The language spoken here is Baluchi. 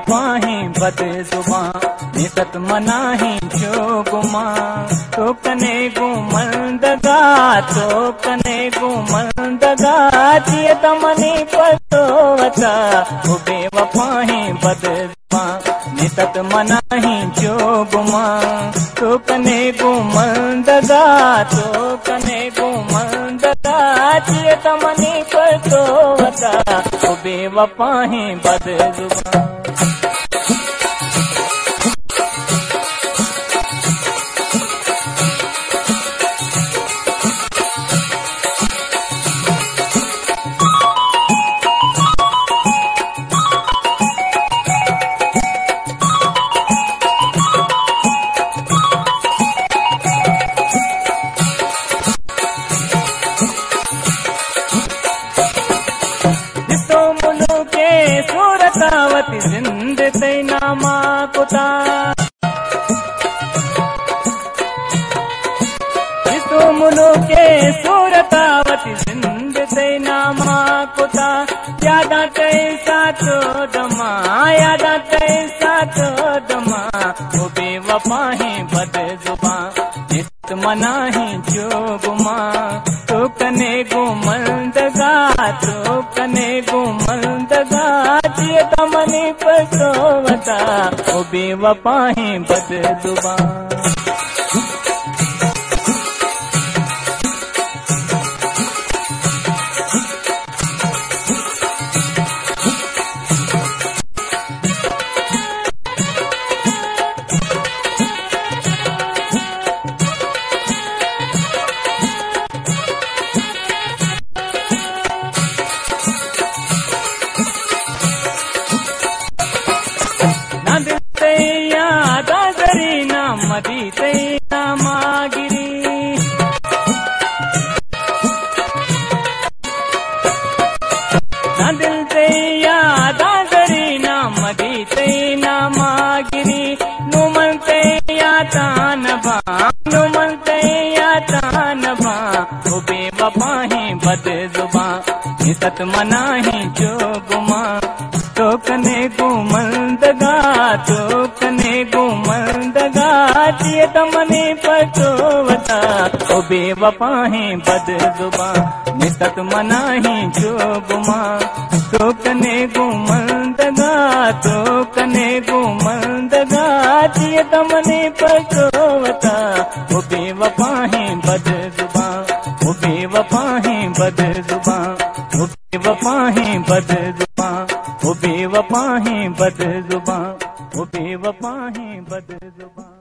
وفاہیں بد زبان، نسبت مناہیں چو گمان۔ تو کنے گوں من دگا، تو کنے گوں من دگا، چیئے تمنی پر تو وتا، او بے وفاہیں بد زبان، نسبت مناہیں چو گمان۔ تو کنے گوں من دگا، تو کنے گوں من دگا، چیئے تمنی پر تو وتا، او بے وفاہیں بد زبان۔ تو ملوکے صورتا وتی زند تئی ناما کتا۔ تو ملوکے صورتا وتی زند تئی ناما کتا۔ یاداں تئی ساچو دما، یاداں تئی ساچو دما، او بے وفاہیں بد زبان۔ مناہیں چو گمان، تو کنے گوں من دگا، تو کنے گوں من دگا، چیئے تمنی پر تو وتا، او بے وفاہیں بد زبان۔ نہ دل تئی یادا زری، نہ مدی تئی ناما گری۔ نہ دل تئی یادا زری، نہ مدی تئی ناما گری۔ نو من تئی یادا نبا، نو من تئی یادا نبا، او بے وفاہیں بد زبان۔ نسبت مناہیں چو گمان، تو کنے گوں من دگا، تو کنے گوں من دگا، چیئے تمنی پر تو وتا، او بے وفاہیں بد زبان۔ نسبت مناہیں چو گمان، تو کنے گوں من دگا، تو کنے گوں من دگا، چیئے تمنی پر تو وتا، او بے وفاہیں بد زبان، او بے وفاہیں بد زبان، او بے وفاہیں بد زبان، او بے وفاہیں بد زبان، او بے وفاہیں بد زبان۔